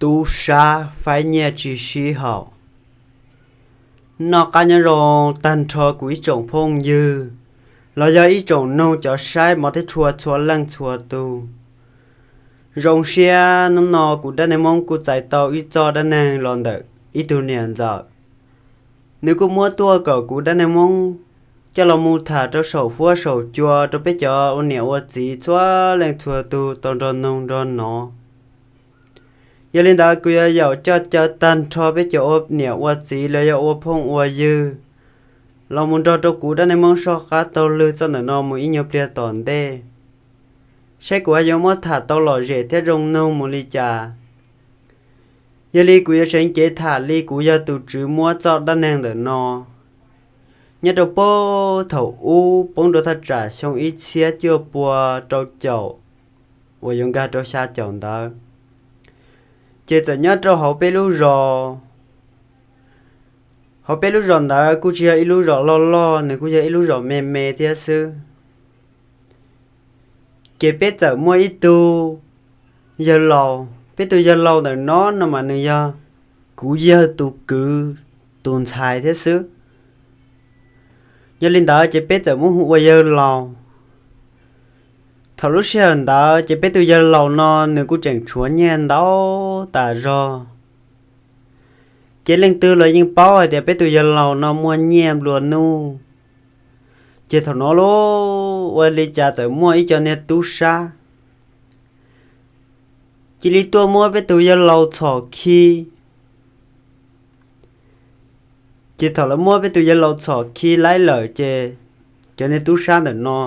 Tub sab faib nyiaj tsis sib haum. Noj qab nyob zoo tag nrho kuv ib tsoom phooj ywg los yog ib tsoom noog cov saib mov thiab tshua txhua leej txhua tus. Zoo siab hnub no kuv dab neeg Hmoob kuj txais tau ib txoj dab neeg los ntawm ib tug niam ntxawm. Nws kuj muab tuaj kom kuv dab neeg Hmoob coj los mus tham rau saum fuab saum cua rau peb cov ua niam ua txiv txhua leej txhua tus tau nrog noog nrog nov. Yog li ntawd kuv yuav yaum coj caw tag nrho peb cov ua niam ua txiv los yog ua phooj ua ywg los mus nrog rau kuv dab neeg Hmoob soj qab taug lw txoj ntawm no mus ib nyuag pliag tom ntej, saib kuv ho yuav muab tham tau lom zem thiab zoo noog mus li cas. Yog li kuv yuav seev cev tham li kuv yog tus tswv muab txoj dab neeg ntawm no. Nyob rau puag thaum ub poob rau thaj tsam xyoo ib txhiab cuaj pua rau caum uas yuav nkag rau xya caum ntawd, ces txawm nyob rau hauv peb lub zos. Hauv peb lub zos ntawd kuj tsis yog ib lub zos loj loj, nws kuj yog ib lub zos me me thiab xwb. Ces peb txawm muaj ib tug yawg laus, peb tus yawg laus ntawm no no mas nws yog kuv yawg tus kwv tus ntxhais thiab xwb. Yog li ntawd ces peb txawm muab hu ua yawg laus. Thaum lub sij hawm ntawd ces peb tus yawg laus no nws kuj tseem tshuav nyiaj ntau tas zog. Ces leej twg los yeej paub hais tias peb tus yawg laus no muaj nyiaj nplua nuj. Ces thaum no lauj, ua li cas txawm muaj ib co niag tub sab cia li tuaj muab peb tus yawg laus txhom khi. Ces thaum lawv muab peb tus yawg laus txhom khi laib lawm ces cov niag tub sab ntawm no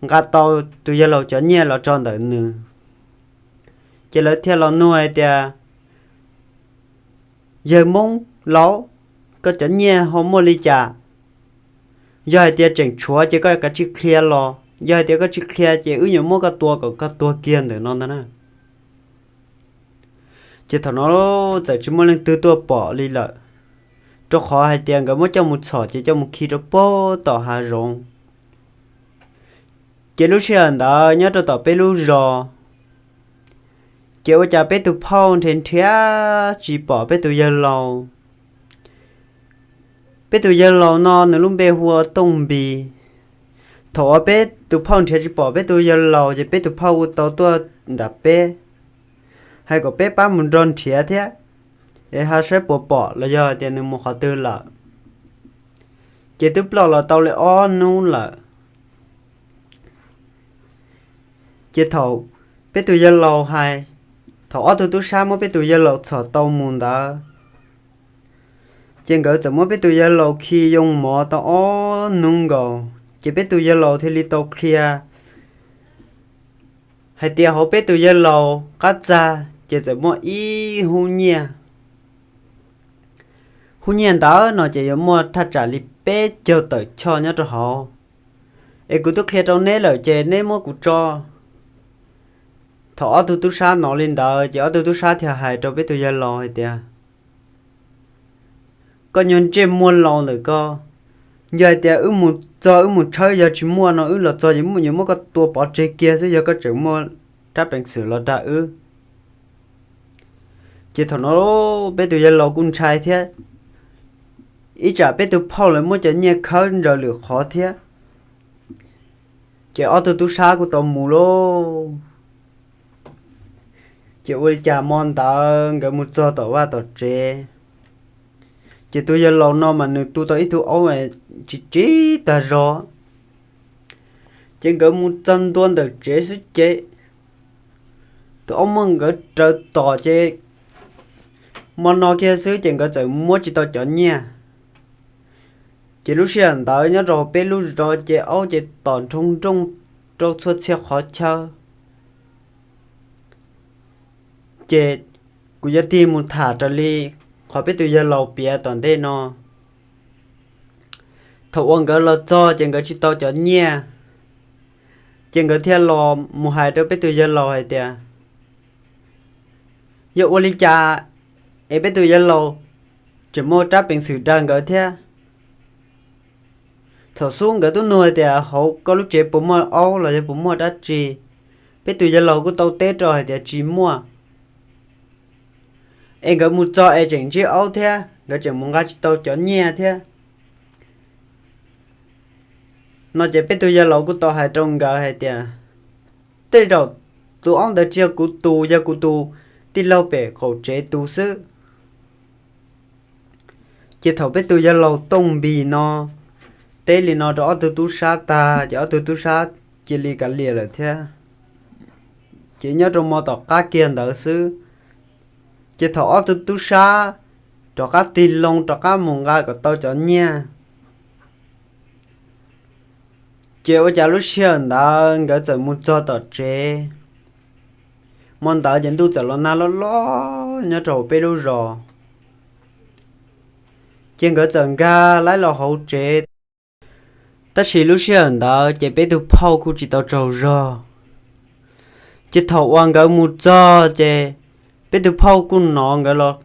nqa tau tus yawg laus cov nyiaj los tso ntawm nws. Ces lawv thiaj los nug hais tias, yawg Hmoob laus, koj cov nyiaj ho muaj li cas? Yog hais tias tseem tshuav ces koj kav tsij qhia los, yog hais tias koj tsis qhia ces wb yuav muab koj tua kom koj tuag kiag ntawm no ntag na. Ces thaum no txawm tsis muaj leej twg tuaj pom li lawm, rau qhov hais tias nkawd muab coj mus txhom ces coj mus khi rau puag tom hav zoov. Ces lub sij hawm ntawd nyob rau tom peb lub zos, ces ua cas peb tus phauj nrhiav nrhiav tsis pom peb tus yawg laus. Peb tus yawg laus no nws lub npe hu ua Tooj Npis. Thaum uas peb tus phauj nrhiav tsis pom peb tus yawg laus ces peb tus phauj kuj tau tuaj nram peb, hais kom peb pab mus nrog nrhiav thiab, es ho saib puas pom los yog tias nws mus qhov twg lawm. Ces twb ploj los tau li ob hnub lawm. Ces thaum peb tus yawg laus hais, thaum ob tug tub sab muab peb tus yawg laus txhom tau mus ntawd, ces nkawd txawm muab peb tus yawg laus khi yoo mov tau ob hnub nkaus, ces peb tus yawg laus thiaj li tau qhia hais tias hauv peb tus yawg laus qab txag ces txawm muaj ib hub nyiaj. Hub nyiaj ntawd no ces yuav muaj thaj tsam li peb caug tawm choj nyob rau hauv, es kuv twb qhia rau neb lawm ces neb muab kuv tso. Thaum ob tug tub sab hnov li ntawd ces ob tug tub sab thiaj hais rau peb tus yawg laus hais tias, koj nyuag ntsej muag laus ntawm koj, yog hais tias wb mus txog wb mus tshawb yog tsis muaj no wb los txog yuav muab koj tua pov tseg kiag xwb yog koj tseem muaj rab peev xwm los dag wb. Ces thaum no peb tus yawg laus kuj ntshai thiab, ib tsam peb tus phauj lawv muab cov nyiaj khawb ntsaws lwm qhov thiab. Ces ob tug tub sab kuj tau mus lauj. Ces ua li cas hmo ntawd nkawd mus txog tom vaj tom tsev, ces tus yawg laus no mas nws tu tau ib tug aub tsis tsib tag zog. Ces nkawd mus txog ntua ntawm tsev xwb ces tus aub muab nkawd raws tom ces hmo no kiag xwb ces nkawd txawm muab tsis tau cov nyiaj. Ces lub sij hawm ntawd nyob rau peb lub zos ces aub ces tom nroo nrooj rau txhua txhia qhov chaw. Ces kuv yuav tig mus tham raws li qhov peb tus yawg laus piav tom ntej no. Thaum uas nkawd los txog ces nkawd tsis tau cov nyiaj, ces nkawd thiaj los mus hais rau peb tus yawg laus hais tias, yog ua li cas es peb tus yawg laus tseem muaj rab peev xwm dag nkawd thiab? Thaum xub nkawd twb nug hais tias hauv koj lub tsev puas muaj aub los yog puas muaj dab tsi, peb tus yawg laus kuj tau teb rau hais tias tsis muaj. es nkawd mus txog es tseem ntsib aub thiab, nkawd tseem mus nqa tsis tau cov nyiaj thiab. No ces peb tug yawg laus kuj tau hais rau nkawd hais tias, tej zaum tus aub ntawd tsis yog kuv tus, yog kuv tus tij laug pem qaum tsev tus xwb. Ces thaum peb tus yawg laus Tooj Npis no teb li no rau ob tug tub sab tag ces ob tug tub sab cia li kav liam lawm thiab. Ces nyob rau mo tom qab kiag ntawd xwb, ces thaum ob tug tub sab rov qab tig loo rov qab mus nqa kom tau cov nyiaj, ces ua cas lub sij hawm ntawd nkawd txawm mus txog tom tsev. Mo ntawd ces ntuj txawm los nag loj loj nyob rau hauv peb lub zos, ces nkawd txawm nkag laib los hauv tsev. Tab sis lub sij hawm ntawd ces peb tug phauj kuj tsis tau tsaug zog. Ces thaum uas nkawd mus txog ces peb tug phauj kuj hnov nkawd los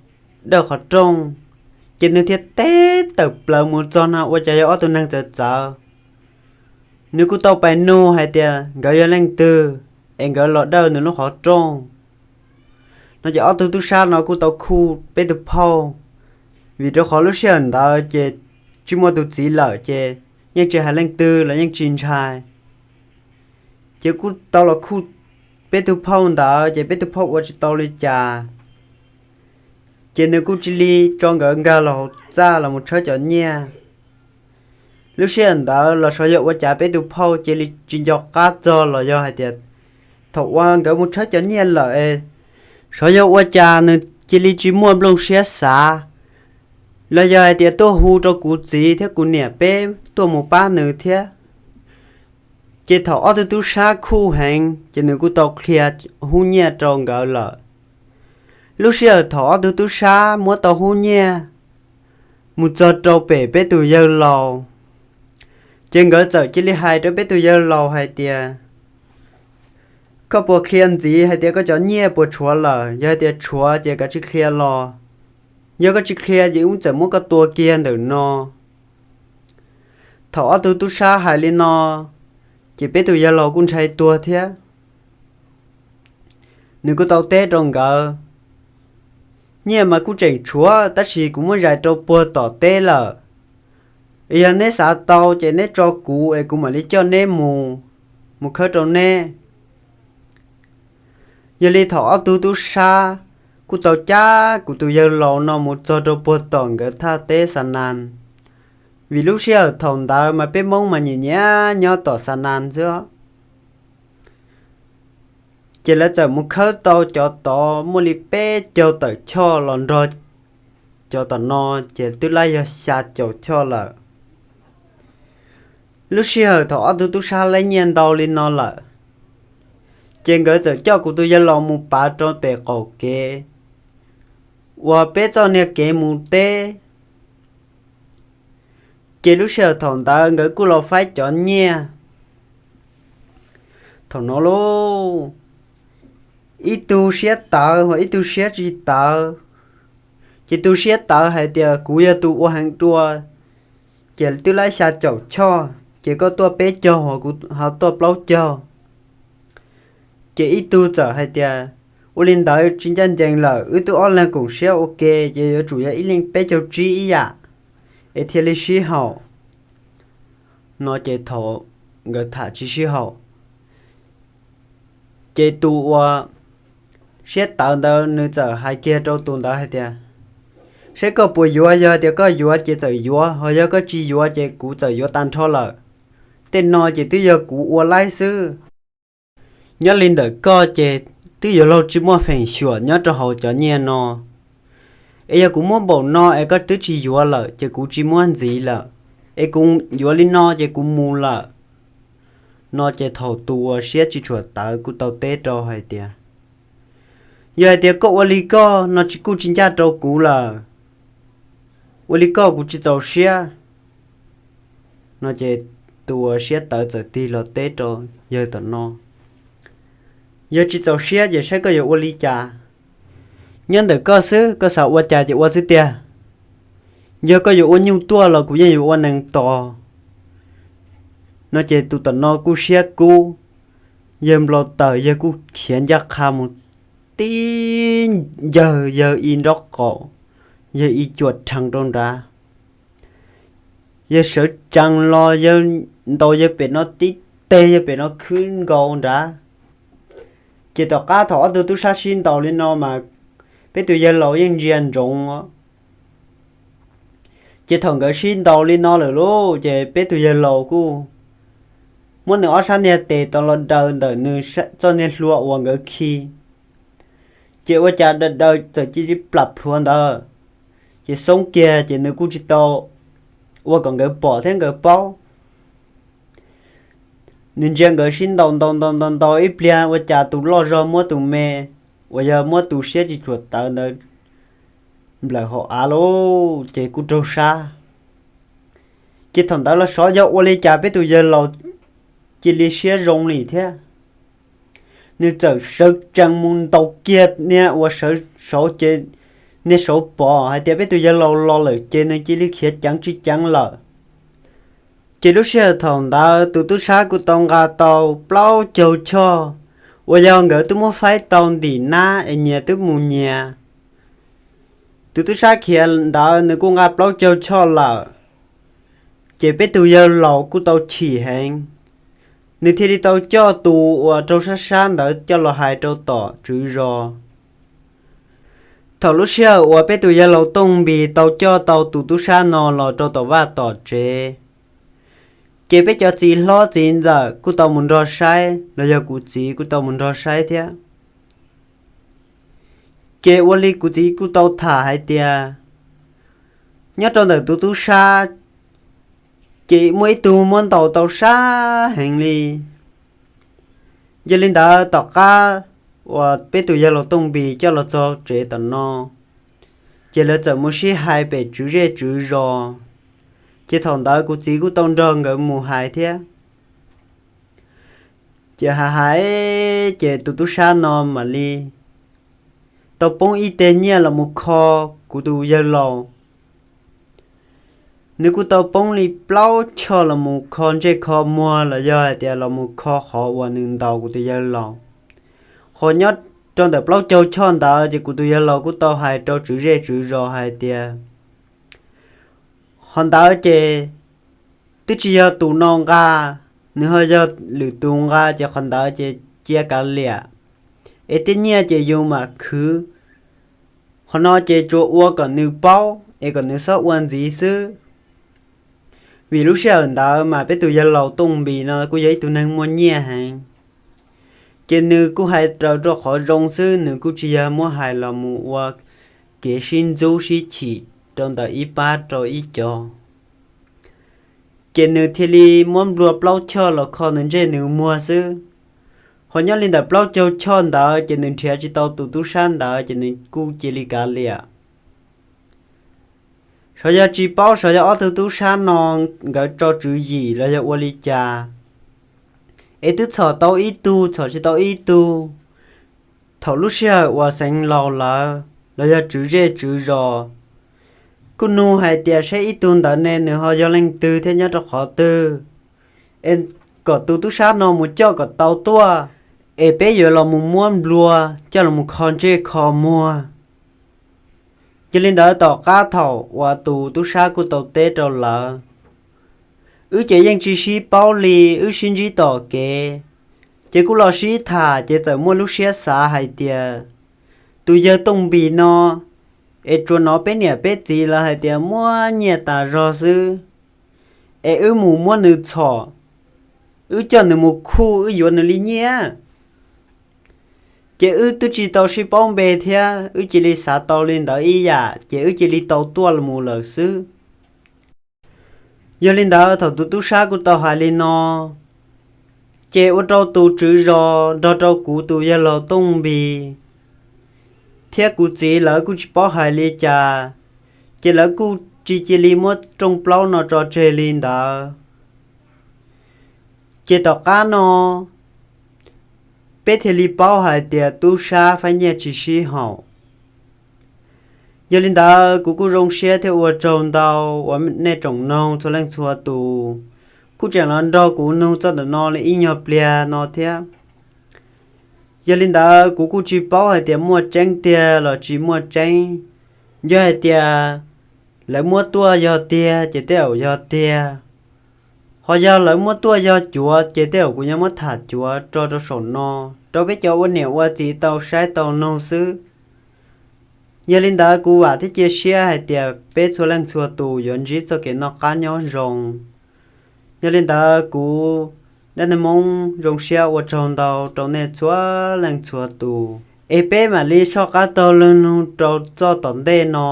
dawj qhov rooj, ces nws thiaj teb tawm plaws mus txog no ua cas yog ob tug neeg txawv txawv. Nws kuj tau pais nug hais tias nkawd yog leej twg es nkawd los dawj nws lub qhov rooj. No ces ob tug tub sab no kuj tau khuj peb tug phauj, vim rau qhov lub sij hawm ntawd ces tsis muaj tus txiv lawm ces yeej tsis hais leej twg los yeej tsis ntshai. Ces kuj tau los khuj peb tug phauj ntawd ces peb tug phauj ua tsis tau li cas, ces nws kuj cia li tso nkawd nkag los hauv txaj los mus tshawb cov nyiaj. Lub sij hawm ntawd los xyov yog ua cas peb tus phauj cia li tsis nco qab txog los yog hais tias thaum uas nkawd mus tshawb cov nyiaj lawm es xyov yog ua cas nws cia li tsis muaj nplooj siab xav, los yog hais tias tuaj hu rau kuv txiv thiab kuv niam peb tuaj mus pab nws thiab. Ces thaum ob tug tub sab khuj heev ces nws kuj tau qhia hub nyiaj rau nkawd lawm. Lub sij hawm thaum ob tug tub sab muab tau hub nyiaj mus txog rau pem peb tus yawg laus, ces nkawd txawm cia li hais rau peb tus yawg laus hais tias, koj puas qhia ntxiv hais tias koj cov nyiaj puas tshuav lawm? Yog hais tias tshuav ces kav tsij qhia los, yog koj tsis qhia ces wb txawm muab koj tua kiag ntawm no. Thaum ob tug tub sab hais li no, ces peb tus yawg laus kuj ntshai tuag thiab. Nws kuj tau teb rau nkawd, nyiaj mas kuj tseem tshuav tab sis kuv muab zais rau puag tom teb lawm. Es yog neb xav tau ces neb tso kuv es kuv mam li coj neb mus, mus khawb rau neb. Yog li thaum ob tug tub sab kuj tau cab kuv tus yawg laus no mus txog rau puag tom nkawd thaj teb Xa Nas, vim lub sij hawm thaum ntawd mas peb Hmoob mas nyiam nyiam nyob tom Xa Nas xwb. Ces lawv txawm mus khawb tau cov tod muaj li peb caug tawm choj los nrog cov tom no, ces twb laib yog xya caum choj lawm. Lub sij hawm thaum ob tug tub sab laib nyiaj ntau li no lawm, ces nkawd txawm coj kuv tus yawg laus mus pav rau pem qaum kev uas peb txoj niag kev mus teb. Ces lub sij hawm thaum ntawd nkawd kuj los faib cov nyiaj. Thaum no lauj, ib tug siab tawv ho ib tug siab tsis tawv. Ces tus siab tawv hais tias kuv yog tus ua heev dua, ces twb laib xya caum choj ces koj tuaj peb caug ho kuv ho tuaj plaub caug. Ces ib tug txawm hais tias, ua li ntawd tsis ncaj ncees lawm, wb twb ob leeg koom siab ua ke ces yuav tsum yog ib leeg peb caug tsib ib yam es thiaj li sib haum. No ces thaum nkawd tham tsis sib haum, ces tus uas siab tawv ntawd nws txawm hais kiag rau tus ntawd hais tias, saib koj puas yuav, yog tias koj yuav ces txawm yuav, ho yog koj tsis yuav ces kuv txawm yuav tag nrho lawm. Tej no ces twb yog kuv ua laib xwb. Nyob li ntawm koj ces twb yuav luag tsis muaj feem xyuam nyob rau hauv cov nyiaj no. Es yog kuv muab npaum no es koj twb tsis yuav lawm ces kuv tsis muab ntxiv lawm, es kuv yuav li no ces kuv mus lawm. No ces thaum tus uas siab tsis tshua tawv kuj tau teb rau hais tias, yog hais tias koj ua li koj no tsis kuj tsis ncaj rau kuv lawm, ua li koj kuv tsis txaus siab. No ces tus uas siab tawv txawm tig los teb rau yawg tom no, yog tsis txaus siab ces saib koj yuav ua li cas. Nyob ntawm koj xwb, koj xav ua cas ces ua xwb tiag. Yog koj yuav ua nyuj tuaj los kuv yeej yuav ua nees tos. No ces tus tom no kuj siab kub, yawg nplau taws yawg kuj khiav ncaj qha mus tib ncawg yawg i nraub qaum, yawg i cuam rhees rau nrad. Yawg sawv tsees los yawg ntaus yawg pem no tib teg, yawg pem no khwb nkaus nrad. Ces tom qab thaum ob tug tub sab sib ntaus li no mas peb tus yawg laus yeej ntsia ntsoov. Ces thaum nkawd sib ntaus li no lawm lauj, ces peb tus yawg laus kuj muab nws ob sab niag tes tau los daws ntawm nws txoj niag hlua uas nkawd khi. Ces ua cas daws daws txawm cia li plam plhuav ntawd, ces xoob kiag ces nws kuj tsis tau ua kom nkawd pom thiab nkawd paub. Nws ntsia nkawd sib ntaus ntaus ntaus ntaus ntaus ib pliag ua cas tus loj zog muab tus me uas yog muab tus siab tsis tshua tawv ntawd nplawm hauv av lauj, ces kuj raug sab. Ces thaum ntawd los xyov yog ua li cas peb tus yawg laus cia li siab zoo li thiab. Nws txawm sawv tsees mus ntaus kiag niag uas sawv saud ces niag saud pom hais tias peb tus yawg laus los lawm ces nws cia li khiav ceev tsis ceev lawm. Ces lub sij hawm thaum ntawd tus tub sab kuj tau nqa tau plaub caug choj uas yog nkawd twb muab faib tau ntim nab es nyias twb mus nyias. Tus tub sab khiav ntawd nws kuj nqa plaub caug choj lawm, ces peb tus yawg laus kuj tau chim heev. Nws thiaj li tau coj tus uas raug sab sab ntawd coj los hais rau tom tswv zos. Thaum lub sij hawm uas peb tus yawg laus Tooj Npis tau coj tau tus tub sab no los rau tom vaj tom tsev, ces peb cov txiv hlob txiv ntxawm kuj tau mus nrog saib los yog kuv txiv kuj tau mus nrog saib thiab. Ces ua li kuv txiv kuj tau tham hais tias nyob rau ntawm tus tub sab ces muaj ib tug muab ntaus tau sab heev li. Yog li ntawd tom qab uas peb tus yawg laus Tooj Npis coj los txog tsev tom no, ces lawv txawm mus sib hais pem tswv zej tswv zos. Ces thaum ntawd kuv txiv kuj tau nrog nkawd mus hais thiab. Ces hais hais ces tus tub sab no mam li tau poob ib teg nyiaj los mus kho kuv tus yawg laus. Nws kuj tau poob li plaub choj los mus kho ntsej kho muag los yog hais tias los mus kho qhov uas nws ntaus kuv tus yawg laus. Ho nyob rau ntawm plaub caug choj ntawd ces kuv tus yawg laus kuj tau hais rau tswv zej tswv zos hais tias qhov ntawd ces twb tsis yog tus no nqa, nws ho yog lwm tus nqa ces qhov ntawd ces cia kav liam, es tej nyiaj ces yus mam khwv. Qhov no ces tsuas ua kom nws paub es kom nws txhob ua ntxiv xwb. Vim lub sij hawm ntawd mas peb tus yawg laus Tooj Npis no kuj yog ib tug neeg muaj nyiaj heev, ces nws kuj hais raws rau qhov zoo xwb, nws kuj tsis yog muab hais los mus ua kev sib ntxub sib chim rau ntawm ib pab rau ib co. Ces nws thiaj li muab nplua plaub choj los kho nws ntsej nws muag xwb. Ho nyob li ntawm plaub caug choj ntawd ces nws nrhiav tsis tau tus tub sab ntawd ces nws kuj cia li kav liam. Xyov yog tsis paub, xyov yog ob tug tub sab no nkawd tso tswv yim los yog ua li cas, es twb txhom tau ib tug txhom tsis tau ib tug. Thaum lub sij hawm uas xeev laus lawm los yog tswv zej tswv zos kuj nug hais tias saib ib tug ntawd ne nws ho yog leej twg thiab nyob rau qhov twg, es kom tus tub sab no mus coj kom tau tuaj, es peb yuav los mus muab nplua coj los mus kho ntsej kho muag. Yog li ntawd tom qab thaum uas tus tub sab kuj tau teb rau lawv, wb ces yeej tsis sib paub li, wb sib ntsib tom kev, ces kuj los sib tham ces txawm muaj lub siab xav hais tias tus yawg Tooj Npis no, es tsuas hnov peb niam peb txiv lawv hais tias muaj nyiaj tas zog xwb, es wb mus muab nws txhom, wb coj nws mus khuj wb yuav nws li nyiaj. Ces wb twb tsis tau sib paub npe thiab, wb cia li xav tau li ntawd ib yam ces wb cia li tau tuaj mus lawm xwb. Yog li ntawd thaum tus tub sab kuj tau hais li no, ces ua rau tus tswv zos nrog rau kuv tus yawg laus Tooj Npis thiab kuv txiv lawv kuj tsis paub hais li cas, ces lawv kuj tsis cia li muab rooj plaub no tso tseg li ntawd. Ces tom qab no peb thiaj li paub hais tias tub sab faib nyiaj tsis sib haum. Yog li ntawd kuv kuj zoo siab thiab ua tsaug ntau uas nej tsoom noog txhua leej txhua tus kuj tseem los nrog kuv nug txog ntawm no li ib nyuag pliag no thiab. Yog li ntawd kuv kuj tsis paub hais tias muaj tseeb tiag los tsis muaj tseeb. Yog hais tias lawv muab tuaj yog tiag ces tej zaum yog tiag, ho yog lawv muab tuaj yog cuav ces tej zaum kuv yuav muab tham cuav tso rau saum no rau peb cov ua niam ua txiv tau saib tau nug xwb. Yog li ntawd kuv vam thiab cia siab hais tias peb txhua leej txhua tus yuav ntsib txoj kev noj qab nyob zoo. Yog li ntawd kuv Dab Neeg Hmoob zoo siab ua tsaug ntau rau nej txhua leej txhua tus, es peb mam li soj qab taug lwg nug rau txoj tom ntej no.